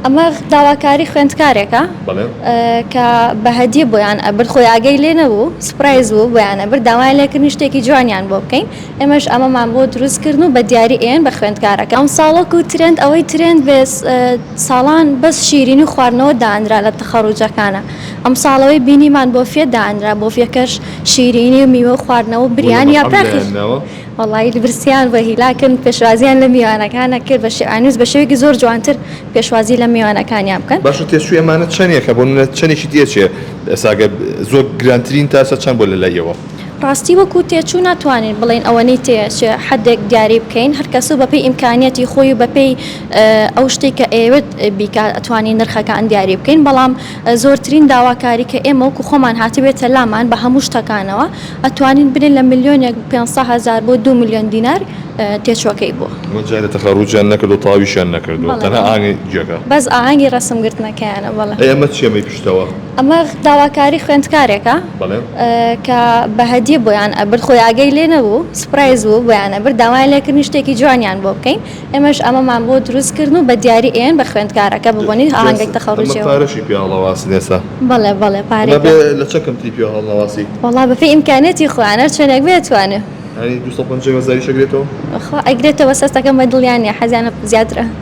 ئەمە داواکاری خوێندکارێکە کە بە هەدیە بۆیان ئەبرد، خۆی ئاگەی لێ نەبوو، surprise بوو بۆیان ئەبرد، داوایان لێکردین شتێکی جوانیان بۆ بکەین، ئێمەش ئەمەمان بۆ دروست کردن و بە دیاری ئێن بە خوێندکارەکە. ئەمساڵ وەکو trend ئەوەی trend بێ ساڵان بەس شیرینی و خواردنەوە دانرا لە تەخەڕوجەکانە، ئەمساڵ ئەوەی بینیمان بۆفیە دانرا، بۆفیەکەش شیرینی و میوە و خواردنەوە و بریانی یا پراخیش. وەڵایی برسیان بووە هیلاکن پێشوازیان لە میوانەکان ئەکرد بە شێوانیز بە شێوەیەکی زۆر جوانتر پێشوازی لە میوانەکانیان بکەن. باشە تێچووی ئەمانە چەنێکە بۆ نمونە چەنێکی تێچێ ئێستا گەر زۆر گرانترین تاسە چەند بۆ لە لای ئێوە؟ ڕاستی وەکو تێچوو ناتوانین بڵێین ئەوەنەی تێچێ حەدێک دیاری بکەین هەر کەس و بەپێی ئیمکانیەتی خۆی و بەپێی ئەو شتێک کە ئەیەوێت بیکات ئەتوانین نرخەکان دیاری بکەین بەڵام زۆرترین داواکاری کە ئێمە وەکو خۆمان هاتبێتە لامان بە هەموو شتەکانەوە ئەتوانین بنێن لە ملیۆنێک 500 هەزار بۆ 2 ملیۆن دینار تێچووەکەی بووە. ئەمە جارێ تەخەروجیان نەکردووە تەواویشیان نەکردووە بەڵێ تەنها بەڵێ ئاهەنگی جێگا. بەس ئاهەنگی ڕەسم گرتنەکەیانە بەڵێ. ئەی ئەمە چیە ئەمەی پشتەوە؟ ئەمە داواکاری خوێندکارێکە بەڵێ. کە بە هەدیە بۆیان ئەبرد خۆی ئاگەی لێ نەبوو surprise بوو بۆیان ئەبرد داوایان لێکردین شتێکی جوانیان بۆ بکەین ئێمەش ئەمەمان بۆ دروست کردن و بە دیاری ئێن بە خوێندکارەکە بە بۆنەی ئاهەنگێک ئەمە تەخەڕوجیەوە. پارەشی پێ هەڵەواسن ئێستا؟ بەڵێ بەڵێ پارەی ئەمە پێ. بێ لە چەند کەمتری پێ هەڵنەواسی؟ وەڵا بەپێی ئیمکانیەتی خۆیان هەر چەنێک بێ ئەتوانێ. یانی 250 هەزاریش ئەگرێتەوە؟ خوا ئەگرێتەوە بەس هەستەکەم بە دڵیان نیە حەزیانە زیاترە.